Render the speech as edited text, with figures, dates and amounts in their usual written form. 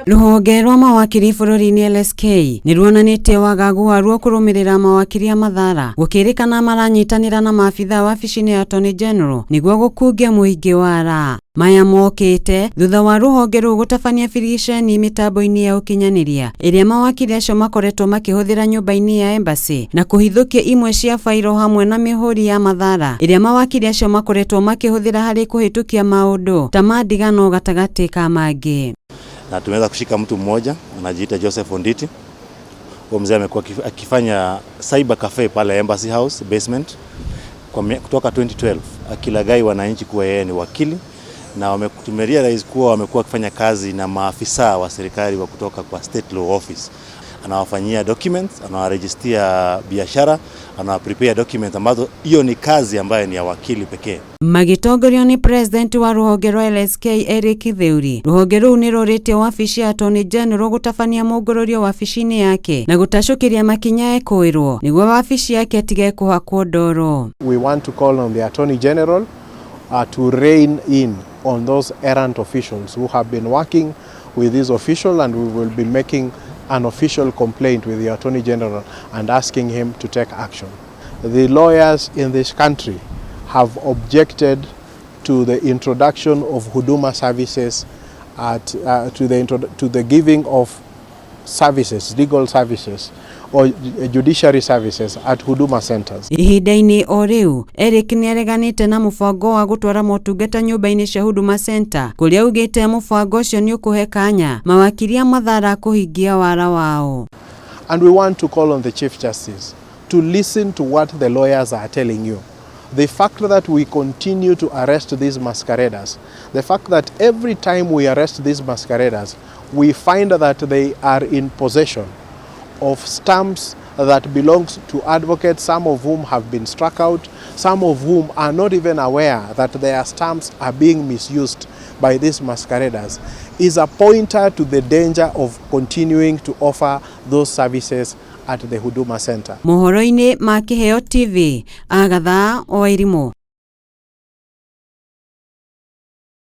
Rũhonge rwa mawakiri bũrũri-inĩ LSK nĩ ruonanĩtie wagagu waruo kũrũmĩrĩra mawakiri a Mathara gũkĩrĩkana maranyitanĩra na maabitha wabici-inĩ ya Attorney General nĩguo gũkungia mũingĩ wara. Maya mokĩte thutha wa rũhonge rũu gũtabania birigiceni mĩtambo-inĩ ya ũkinyanĩria ĩrĩa mawakiri acio makoretwo makĩhũthĩra nyũmba-inĩ ya embassy na kũhithũkia imwe cia bairo hamwe na mĩhũri ya Mathara ĩrĩa mawakiri acio makoretwo makĩhũthĩra harĩ kũhĩtũkia maũndũ ta ma ndigano gatagatĩ ka mangĩ. Na tumeweza kushika mtu mmoja anajiita Joseph Onditi. Huyo mzee amekuwa akifanya cyber cafe pale Embassy House basement kwa kutoka 2012 akilaghai wananchi kuwa yeye ni wakili, na tumerealize kuwa wamekuwa wakifanya kazi na maafisa wa serikali wa kutoka kwa State Law Office. Anawafanyia documents, anawaregistia biashara, anawaprepare documents ambazo hiyo ni kazi ambayo ni ya wakili pekee. Magĩtongorio nĩ president wa rũhonge rwa LSK Eric Theuri, rũhonge rũu nĩ rũrĩtie wabici ya Attorney General gũtabania mũngũrũrio wabici-inĩ yake na gũtacũkĩria makinya ekũĩrwo nĩguo wabici yake ĩtige kũhakwo ndoro. We want to call on the Attorney General to rein in on those errant officials who have been working with this official, and we will be making an official complaint with the Attorney General and asking him to take action. The lawyers in this country have objected to the introduction of Huduma services at, to, the to the giving of services, legal services or judiciary services at Huduma centers. Ihinda-inĩ o rĩu, Eric nĩ areganĩte na mũbango wa gũtwara motungata nyũmba-inĩ cia Huduma Center kũrĩa augĩte mũbango ũcio nĩ ũkũhe kanya mawakiri a Mathara kũhingia wara wao. And we want to call on the Chief Justice to listen to what the lawyers are telling you. The fact that we continue to arrest these masqueraders, the fact that every time we arrest these masqueraders, we find that they are in possession of stamps that belongs to advocates, some of whom have been struck out, some of whom are not even aware that their stamps are being misused by these masqueraders, is a pointer to the danger of continuing to offer those services at the Huduma Center. Mohoro-inĩ ma Kĩheo TV, Agatha Wairimũ.